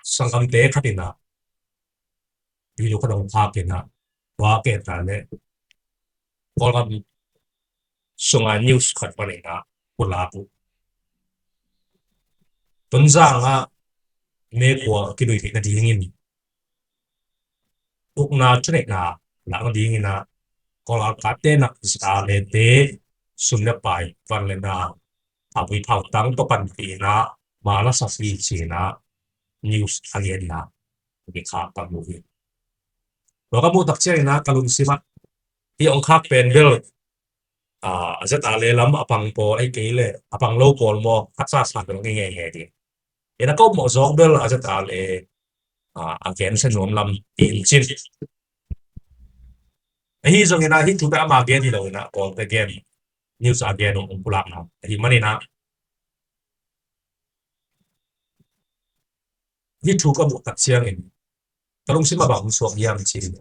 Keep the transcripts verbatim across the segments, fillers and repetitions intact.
sanggamte khat in ah video khat hong phak in ah, tua ken ta le Kawlgam sunga news khat pan in ah pulak uh. Tonzang ah meikuang a kidui theih nadingin ukna thuneihna lak nadingin ah Kawlgam kate nak zale te sum le pai van le na a pui thau tang tawh panpih in ah mala sa hi ci in ah news a genna mi kha ka mu hi. Tua ka muh tak ciangin ah ka lungsim ah hih hong khak pen bel a, a zale lam a pang pawl ahi kei le a pang lo pawl maw, a sa sa bel nge nge nge ding. Ina ko mawh zawk bel a zale a, a gen sa nuam lam in cin. Ahi zongin ah hih thu bel ama gen hi lo in ah Kawlte gen, news a gen uh hong pulak na ahi manin ah hih thu ka muh tak ciangin ka lungsim ah bang hong suak hiam ci le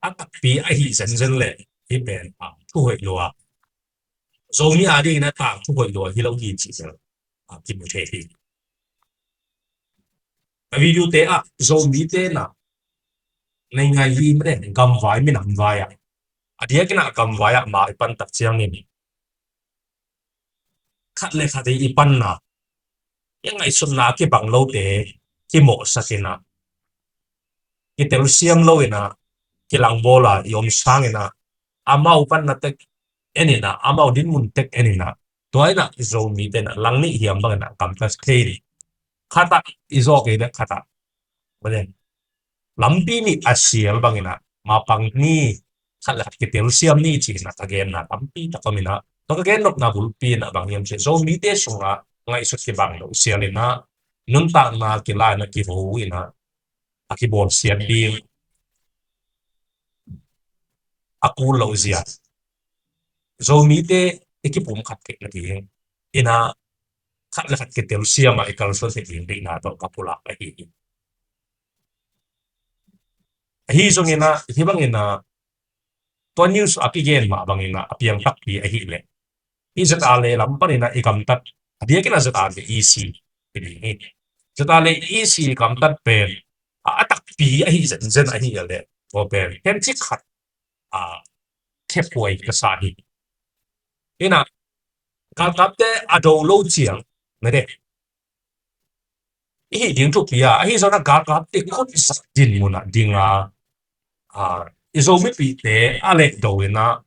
a takpi ahi zenzen le hih pen a thu hoih lua, Zomi a dingin a tang thu hoih lua hi lo hi ci zel a kimu thei hi. A video te ah Zomite na nei ngai hi mede gamvai minam vai ah a diakin ah gamvai ah ma i pan tak ciangin khat le khat i panna i ngaihsutna kibang lote kimawhsak in ah kitelsiam lo in ah kilangbawl a i om sangin ah amau panna tek en in ah amau dinmun tek en in ah tua in ah Zomite na lang nih hiam bangin ah gamtat thei ni. Khat ah i zawk ei le khat ah lampi nih a sial bangin ah mapang ni, khat le khat kitelsiam ni ci in ah ka genna tampi tak om in ah tua ka gen nopna bulpi in ah bang hiam ci Zomite sungah ngaihsut kibang lo sial in ah nuntakna kila in ah kiho in ah a kibawlsiat ding a kul loh zia Zomite i kipum khat theih nading in ah khat le khat kitelsiam a i kalsuan theih ding deihna tawh ka pulak ahi hi. Ahi zongin ah hih bangin ah tua news a kigen mah bangin ah a piang takpi ahi le i zale lam panin ah i gamtat a diakin ah zale EC i ding hi. Zale EC gamtat pen a, a takpi ahi zenzen ahi le tua pen khen cik khat a khephuai ka sa hi. Ina galkapte a do lo ciang mede i hih ding thupi a ahi zongin ah galkapte khut zat dinmun ah ding a, a i Zomipihte a lehdo in ah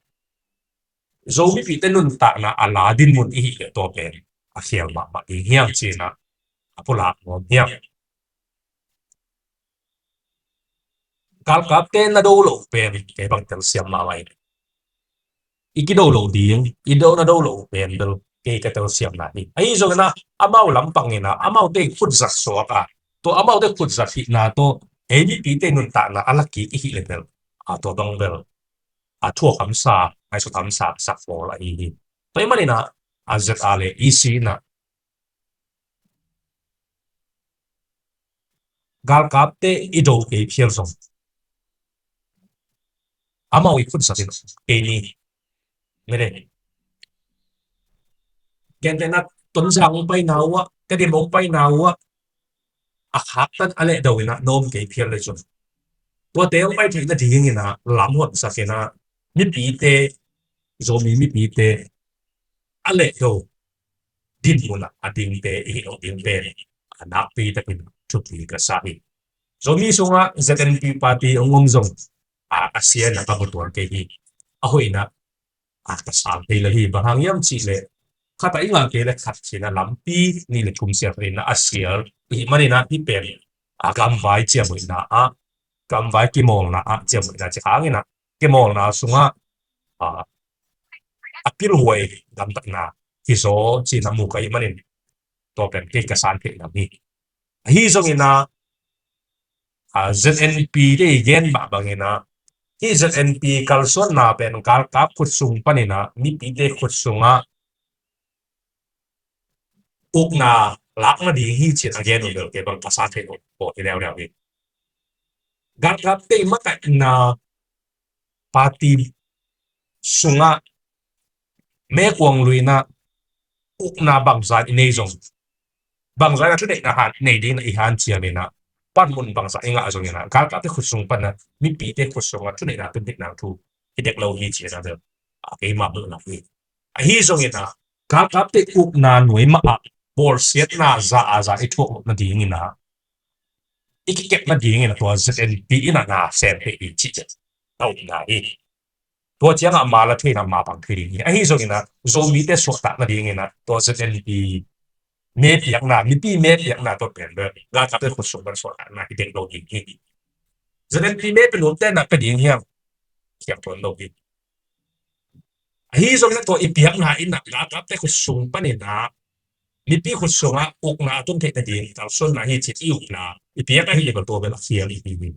Zomipihte nuntakna a la dinmun i hih le tua pen a khial mahmah ding hiam ci in ah a pulak nuam hiam. Galkapte na do loh pen kei bang telsiam mahmah in i kido lo ding i do na do loh pen bel kei ka telsiamna hi. Ahi zongin ah amau lampang in ah amaute khut zat suak a tua amaute khut zat hihna tawh ei mipite nuntakna a la kik i hih le bel a tua bang bel a thuak hamsa ngaihsut hamsa sak pawl ahi hi. Tua i manin ah a zale EC in ah galkapte i do kei phial zong amau i khut zat in kei ni mede. Gentehna Tonzang hong paina uh ah Tedim hong paina uh ah a khaktan a lehdo in ah na om kei phial le zong tuate hong pai theih nadingin ah lam honsak in ah mipite Zomi mipite a lehdo dinmun ah a dingte i hih loh ding pen a nakpi takin thupi ka sa hi. Zomi sungah ZNP party hong om zong a, a sian a ka mutual kei hi. A hoih in ah a ka sal thei lo hi. Bang hang hiam cih leh khat ah i ngah kei le khat ci in ah lampi nih le thum sial thei in ah a sial i hih manin ah hih pen a gamvai ciamhoihna ah gamvai kimawlna ah ciamhoihna ci hangin ah kimawlna sungah a, a pilhuai gamtatna hi zaw ci in ah mu ka hih manin tua pen kei ka san theih lam hi. Ahi zongin ah a, ZNP te i gen mah bangin ah hih ZNP kalsuanna pen galkap khut sung panin ah mipite khut sungah ukna lakna ding hi ci in a gen uh bel kei bang ka sa thei uh pawh hi leuleu hi. Galkapte i makaihna party sungah meikuang luina ukna bangzah i nei zong Bangzah in ah thuneihna han nei ding in ah i hanciam in ah, panmun bangzah i ngah zong in ah, galkapte khut sung pan ah mipite khut sungah thuneihna tun theihna thu hi dek lo hi ci-in ah bel, a, keimah muhna hi. Ahi zong in ah, galkapte ukna nuai mah ah bawlsiatna za a za i thuak loh nading in ah, i kikep nading in ah tua Z N P in ah na sem thei hi cih ciang a ukna hi. Tua ciangah ma la thei in ah ma pang thei ding hi. Ahi zong in ah Zomite suahtak nading in ah tua Z N P me piakna, mipi me piakna tua pen bel galkapte khut sung pan suahtakna hi dek lo ding hi. Z N P me pe nuamte na pe ding hiam? Khiam tuan lo hi. Ahi zong in ah tua i piakna in ah galkapte khut sung pan in ah mipi khut sungah ukna a tun theih nading kalsuanna hi ci i ukna i piak ahi leh bel tua bel a khial i hi hi.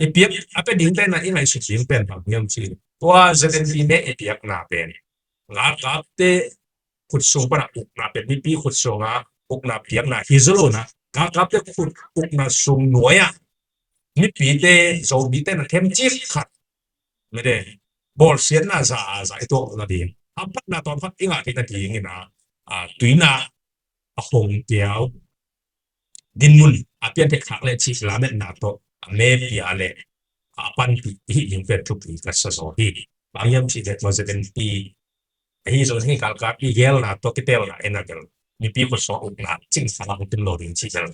I piak a pe dingte in ah i ngaihsut ding pen bang hiam cih leh, tua Z N P me i piakna pen galkapte khut sung pan ah ukna pen, mipi khut sungah ukna piakna hi zaw lo in ah, galkapte khut ukna sung nuai ah mipite, Zomite na themcik khat, mede, bawlsiatna za a za i tuak nading, hamphatna tawmkhat i ngah theih nading in ah, a, tuinak, a hong kiau, dinmun a pian theih khak leh cih lametna tawh a me pia leh a panpih i hih ding pen thupi ka sa zaw hi. Bang hiam cih leh tua Z N P ahi zong hi, galkap i gelna tawh kitelna in ah bel mipi khut sungah ukna cing sa hong tun lo ding cih bel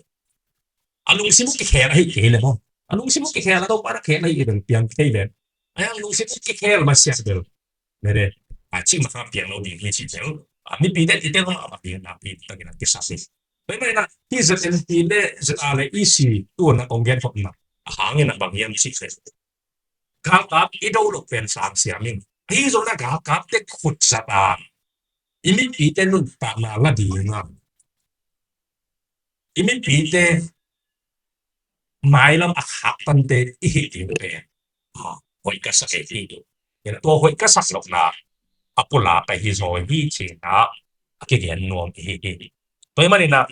a lungsim uh kikhel ahi kei leh maw, a lungsim uh kikhel a, Topa na khel ahi i bel piang thei leh, a lungsim uh kikhel masiah bel, mede, a, cih mah kha piang lo ding hi cih bel, a, mipite i tel mah mah ding nakpi takin a kisam hi. Tua ahih manin ah hih Z N P le Z R le E C tu in ah kong gen khopna a hang in ah bang hiam cih leh, galkap i do loh pen sang siam in, ahi zong in ah galkapte khut zat a i mipite nuntakna la ding a, i mipite mailam a khak tante i hih ding pen, a, hoih ka sa kei hi. Tua hoih ka sak lohna a pulak ahi zaw hi ci-in ah a kigen nuam i hi hi. Tua ahih manin ah,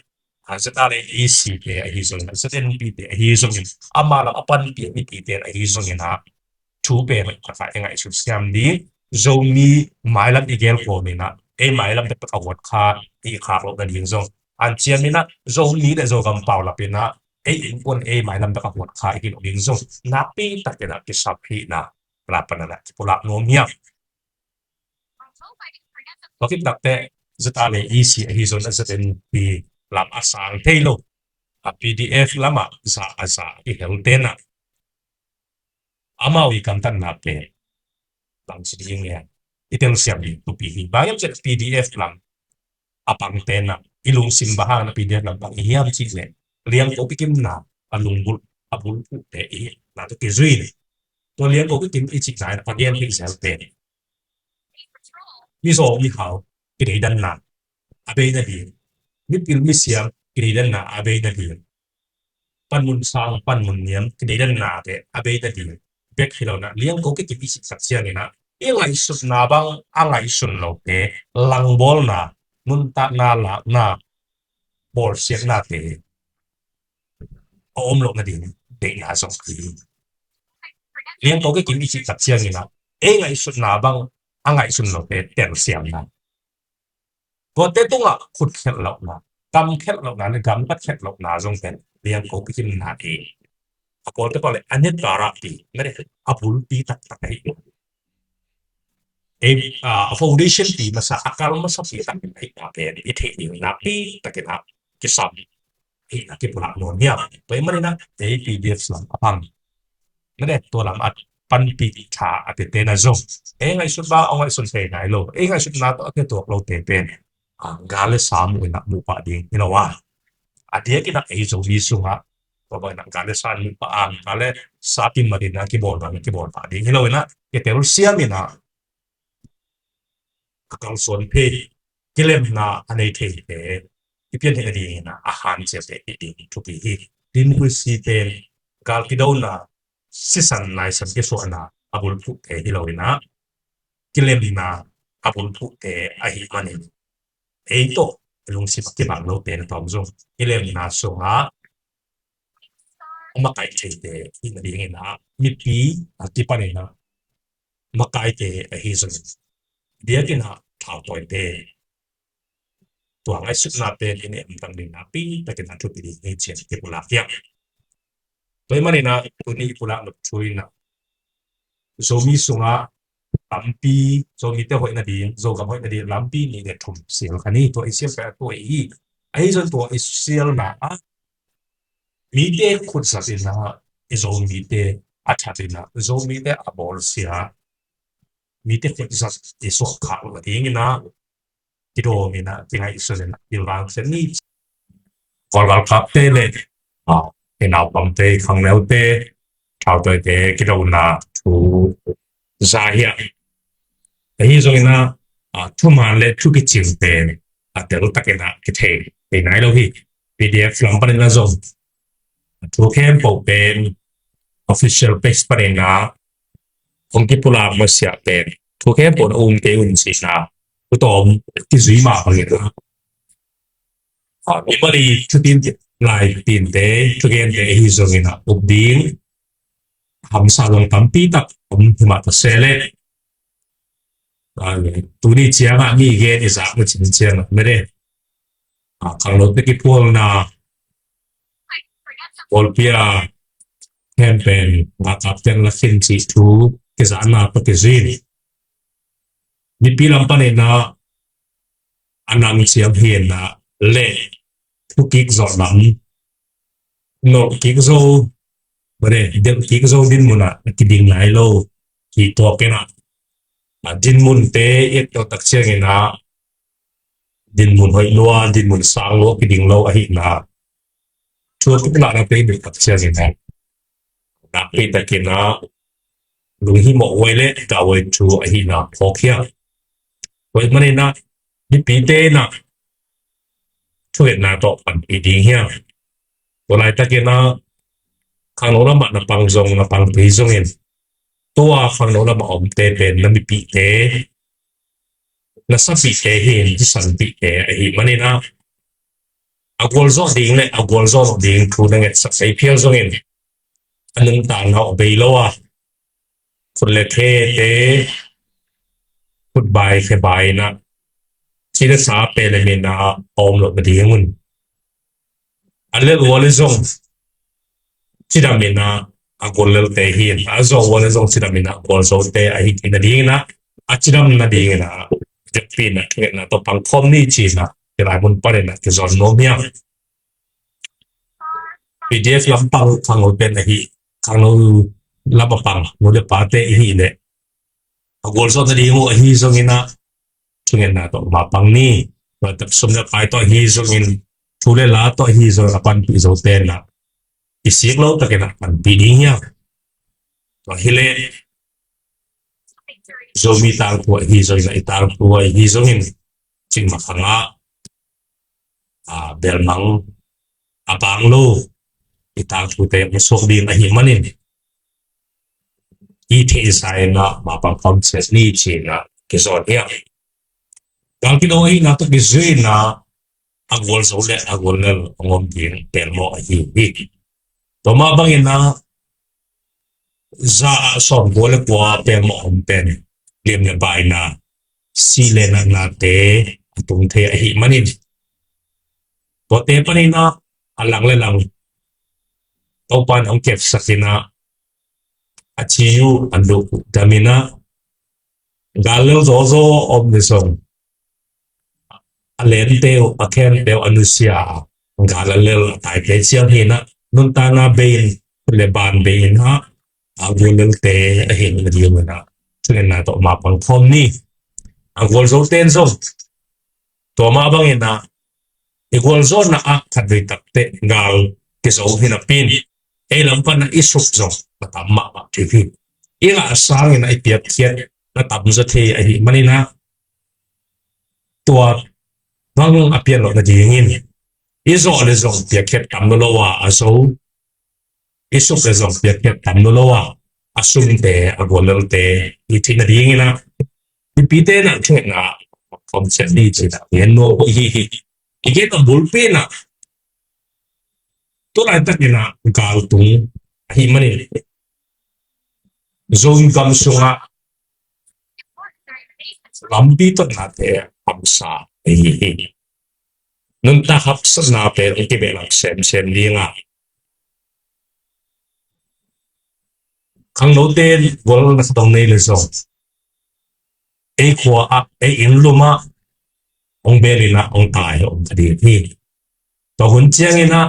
a, Z R A E C te ahi zongin, Z N P te ahi zongin, ama lam a panpih mipite ahi zongin ah, thu pen hoih tak a i ngaihsut siam ding, Zomi mailam i gel kawmin ah, ei mailam bekbek a huat kha i khak loh nading zong, hanciam in ah Zomi le Zogam paulap in ah ei innkuan ei mailam bek a huat kha i hih loh ding zong nakpi takin ah kisap hihna, la pan ah kipulak nuam hiam? Tua khit takteh Z R A E C ahi zongin ah Z N P lam a sang thei lo, a, P D F lamah za a za i hel ten ah, amau i kamtanna pen bang ci ding hiam, i telsiam ding thupi hi. Bang hiam cih leh P D F lam a pangte in ah i lungsim bang hang in ah P D F lam pang i hiam cih leh, liangko kikimna a lungbulh, a bulphuhte i hihna tawh kizui in, tua liangko kikim i cihna in ah a gen theih zel pen mizaw mihau kideidanna a bei nading, mipil misiam kideidanna a bei nading, panmun sang panmun niam kideidanna te a bei nading bek hi lo in ah, liangko kikim i cih tak ciangin ah i ngaihsutna bang a ngaihsun lote langbawlna, nuntakna lakna, bawlsiatnate a om loh nading deihna zong hi. Liangko kikim i cih tak ciangin ah ei ngaihsutna bang a ngaihsun lote telsiamna, tuate tungah khut khelh lohna, kam khelh lohna le gamtat khelh lohna zong pen liangko kikimna hi. A pawlte pau le a netarah pi, mede, a bulpi taktak ahi, ei, a, a foundation pi masa, a kal masa pi takin ahihna pen i theih ding nakpi takin ah kisam hihna kipulak nuam hiam? Tua ahih manin ah ei P D F lam a pang, mede, tua lam a panpih tha a piate in ah zong ei ngaihsut bang a ngaihsun thei nai lo, ei ngaihsutna tawh a kituak lote pen, a, gal le sa muh in ah muh pah ding hi lo a, a diakin ah ei Zomi sungah tua bang in ah gal le sa muh pah a, gal le sa kimat in ah kibawl bang kibawl pah ding hi lo in ah, kitelsiam in ah ka kalsuan phei, kilemna a nei theite i pian theih nadingin ah a hanciamte i ding thupi hi. Democracy pen gal kidona, sisan naisan kisuahna a bulphuhte hi lo in ah, kilemna a bulphuhte ahih manin ei tawh lungsim a kibang lote na tawm zong kilemna sungah a makaih theite i hih nadingin ah mipi a kipanin ah makaite ahi zongin, biakinn ah thautawite, Tua ngaihsutna pen i neih tang ding napi takin a thupi ding hi ci-in kipulak hiam. Tua ahih manin ah tuni i pulak nop thu in ah Zomi sungah lampi, Zomite hoih nading, Zogam hoih nading lampi nih le thum sial kha ni. Tua i sial pen a tua hi. Ahi zong tua i sialna ah mite khutzat in ah i Zomite a that in ah Zomite a bawlsia mite khutzat i suah khak loh dingin ah kidawm in ah kingaihsun in ah pilvang sia ni. Kawlgalkapte le i naupangte, khangnote, thautawite kidona thu za hi a. Ahi zongin ah thuman le thu kicing pen a teltakin ah kithei thei nai lo hi. P D F lam panin ah zong thu khempeuh pen official page panin ah hong kipulak masiah pen thu khempeuh na um kei un ci-in ah thu tawm kizui mah bangin ah, mi Mali thutin lai tinte thugente ahi zongin ah up ding hamsa zong tampi tak om hi mah ta se leh, tuni ciangah mi gen i zak na cin ciangah mede khangnote kiphualna, Kawlpi a khempeuh a kapten la khin cih thu kizakna tawh kizui in mipi lam panin ah a nang ciang hi in ah le thukik zawh lam nolh kik zo, bade delh kik zo dinmun ah a kiding nai lo hi. Tua ken ah dinmunte i et tak ciangin ah dinmun hoih lua, dinmun sang lua kiding lo ahihna thu a kipulakna pen i et tak ciangin ah nakpi takin ah lunghimawh huai le gah huai thu ahihna phawk hi a. Tua ahih manin ah mipite in ah thungetna tawh panpih ding hi a. Tua laitakin ah khangno lamah na pang zong na pang thei zongin tua khangno lamah omte pen na mipihte, na sapihte hi in, na sanpihte ahih manin ah a gualzawh ding le a gualzawh loh ding thu na ngetsak thei phial zongin a nuntakna uh bei lo a, khut le khete khutbai khebai in ah ci le sa pia le min ah a om loh nadingun a lel ua le zong cidam in ah a gual lelte hi in, a zawh ua le zong cidam in ah gualzote ahi theih nadingin ah a cidam nadingin ah vekpi in ah thungetna tawh pangkhawm ni ci-in ah hih lai mun panin ah kizawn nuam hi a. P D F lampang khangno pen ahi, khangno lam a pang nu le pate i hih leh a gualzawh nading uh ahi zongin ah thungetna tawh mapang ni. Tua tak sum le pai tawh ahi zongin thu le la tawh ahi zongin a panpih zote in ah i sik lo takin ah panpih ding hi a. Tua hi leh Zomi tangthu ahi zongin ah i tangthu ahi zongin cingma khangah belmang a bang lo i tangthute hong suak ding ahih manin i theihsa in ah mapang khawm ciat ni ci-in ah kizawn hi a. Gal kido ahihna tawh kizui in ah a gualzo le a guallel hong om ding pelmawh ahi hi. Tua mah bangin ah za ah sawmkua le kua pelmawh om pen lim le baina, si le natnate a tung thei ahih manin tuate panin ah a lang le lang Topa in hong kepsak in ah a ci uh a duk dam in ah gal lel zawzaw a om le zong a lente uh a khemte uh a nusia a gal a lel a taite ciang hi in ah nuntakna bei in le ban bei in ah a guallelte ahi nading in ah thungetna tawh mapang khawm ni. A gualzote in zong tua mah bangin ah i gualzawhna ah khatvei takteh gal kizo hi napi in ei lam pan ah i suk zong na tam mahmah thei hi. I ngah sangin ah i piakkhiat na tam zaw thei ahih manin ah tua bang a pian loh nadingin i zawh le zong piakkhiat tam lo lo a a zo, i suk le zong piakkhiat tam lo lo a a sumte a guallelte i theih nadingin ah mipite in ah thungetna khawm ciat ni ci-in ah gen nuam uh hi hi. I gen a bulpi in ah tu laitakin ah galtung ahih manin Zogam sungah lampi totnate hamsa ahi hi. nuntak haksatna pen hong kibehlap semsem ding a, khangnote gualna khat hong nei le zong, ei khua ah, ei inn lum ah hong beel in ah hong tai hong om kha ding hi. Tua hun ciangin ah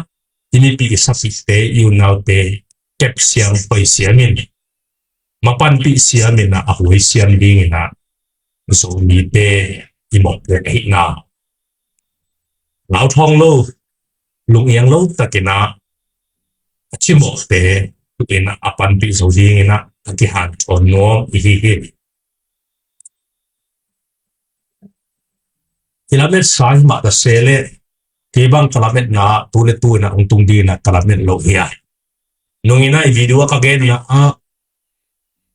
i mipih i sapihte, i unaute kep siam, poi siam in, mapanpih siam in ah, a huai siam ding in ah, Zomite i mawhpuak ahihna, lauthawng lo, lungiang lo takin ah a cimawhte tu in ah a panpih zo ding in ah a kihanthawn nuam i hi hi. I lametsa hi mah ta se leh, kei bang ka lametna tu le tu in ah hong tung ding in ah ka lamet lo hi a. Nung in ah i video ah ka genna ah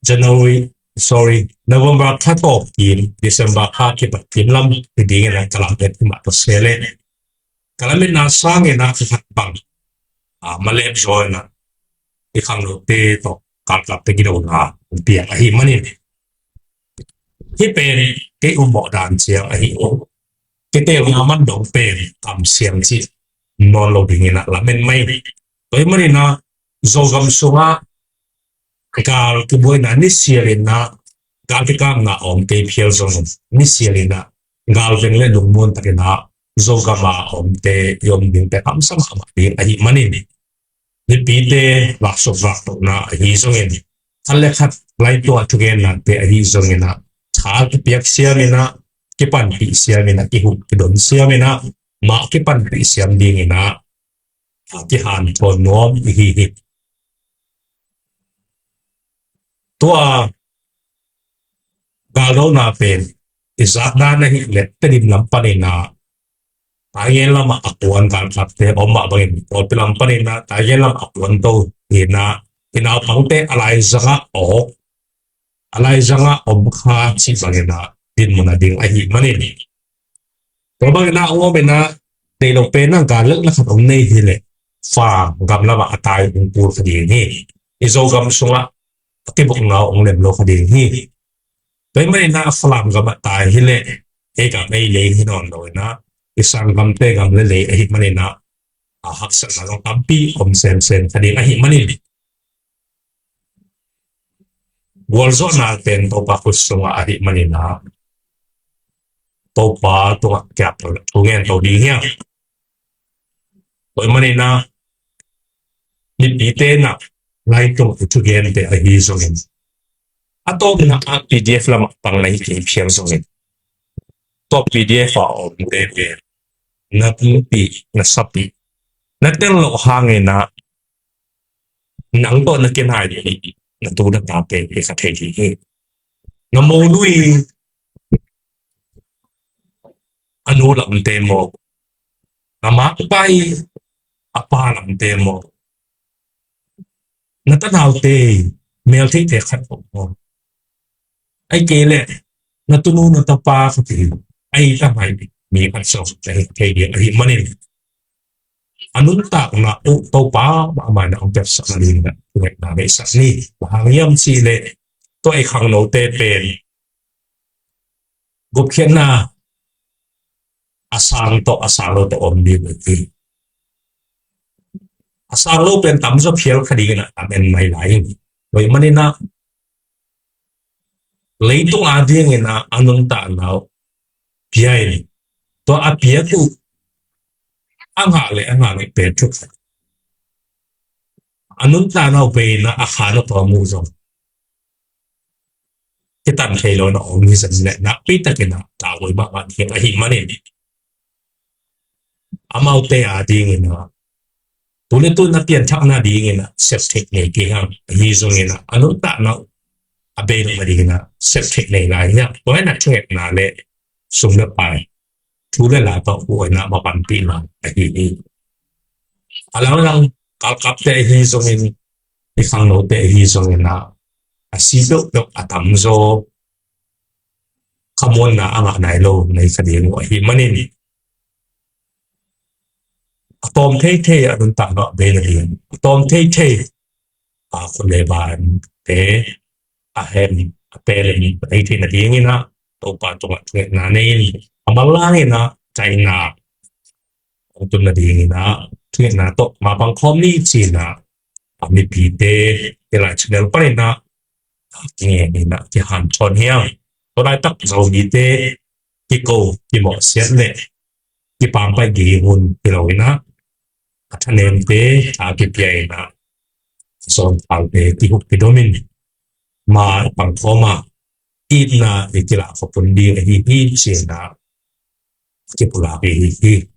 January, sorry, November kha tawp kim, December kha kipat kim lam hi ding in ah ka lamet hi mah ta se leh, ka lametna sangin ah ka khat bang, a, malep zaw in ah i khangnote tawh galkapte kidona hong piang ahih manin, hih pen kei ummawh dan ciang ahi uh. Kei teelna man dong pen kamsiang cih nawn lo ding in ah lamen mai. Tua ahih manin ah Zogam sungah gal kibuaina nisial in ah, gal kikamna a om kei phial zongin, nisial in ah gal veng le lungmuan takin ah Zogam a omte i om dingte kamsang mahmah ding ahih manin, mipite vaksuk vaktohna ahi zongin, khat le khat laituah thugennate ahi zongin ah, tha kipiak siam in ah, kipanpih siam in ah, kihuh kidon siam in ah, mah kipanpih siam ding in ah, a kihanthawn nuam i hi hi. Tua galdona pen i zak dan ahih leh Tedim lam panin ah Taigen lamah a kuan galkapte om mah bangin, Kawlpi lam panin ah Taigen lamah a kuanto hi in ah, i naupangte a laizang ah awk, a laizang ah om kha cih bangin ah dinmun a ding ahih manin, tua bangin ah hong om in ah, deih lo pen ah gal lelhna khat hong nei hi leh, fa gam lamah a tai hong kul kha ding hi. I Zogam sungah a kibukna hong lem lo kha ding hi. Tua ahih manin ah Falam gam ah tai hi leh, ei gam ei lei hi nawn lo in ah, i sanggamte gam le lei ahih manin ah, a haksatna zong tampi om semsem kha ding ahih manin, gualzawhna pen Topa khut sungah ahih manin ah, Topa tungah kiap thungen to ding hi a. Tua ahih manin ah, mipite in ah laitung i thugente ahi zongin, a tawpna ah P D F lamah pang na hi kei phial zongin, tua P D F a omte pen na pumpi, na sapi, na tel loh hangin ah nang tawh na kinai ding, na tu na tate hi kha thei ding hi. Na monu i a nu lamte maw, a makpa i a pa lamte maw, na tanaute i meltheihte khat maw, ahih kei leh na tunu na tapa khat i, a i ta mai mi khat sawk na hi thei ding ahih manin, a nuntakna uh Topa mahmah in ah hong piaksak nading in ah thungetna neihsak ni. Bang hang hiam cih leh, tua i khangnote pen gupkhiatna a sang tawh a sang lo tawh om ding uh hi. A sang lo pen tamzaw phial kha ding in ah a men mai lai hi. Tua ahih manin ah, leitung a ding in ah a nuntakna uh pia in, tua a piak uh a ngah le a ngah le pen thuk, a nuntakna uh bei in ah a khan uh tawh mu zong kitan thei lo in ah om hi zan leh, nakpi takin ah tawh huai mahmah ding ahih manin, amaute a ding in ah, tu le tu na pianthakna ding in ah sep theih nei kei hang, ahi zongin ah a nuntakna uh a bei lo nading in ah sep theih nei lai hi a. Tua in ah thungetna le sum le pai, thu le la tawh huaina mapanpihna ahi hi. A langlang galkapte ahi zongin, i khangnote ahi zongin ah, a si peuhpeuh a tamzaw khamuanna a ngah nai lo na hi kha ding uh ahih manin, a tawm theithei a nuntakna bei nading, a tawm theithei a khut le bante a hem a pelem a theithei nading in ah, Topa tungah thungetna nei in, a manlang in ah, taina hong tun nadingin ah, thuhilhna tawh mapang khawm ni ci-in ah, a mipite, hih lai channel panin ah, kingen in ah, kihanthawn hi hang. Tua laitak Zomite, kiko, kimawhsiat le, kipangpaih ding hun hi lo in ah, a thanemte, a kipia in ah, zawnthalte, kihuk kidomin, mapang khawm a, itna, i kilak khop hun ding ahi hi ci-in ah, kipulak ahi hi.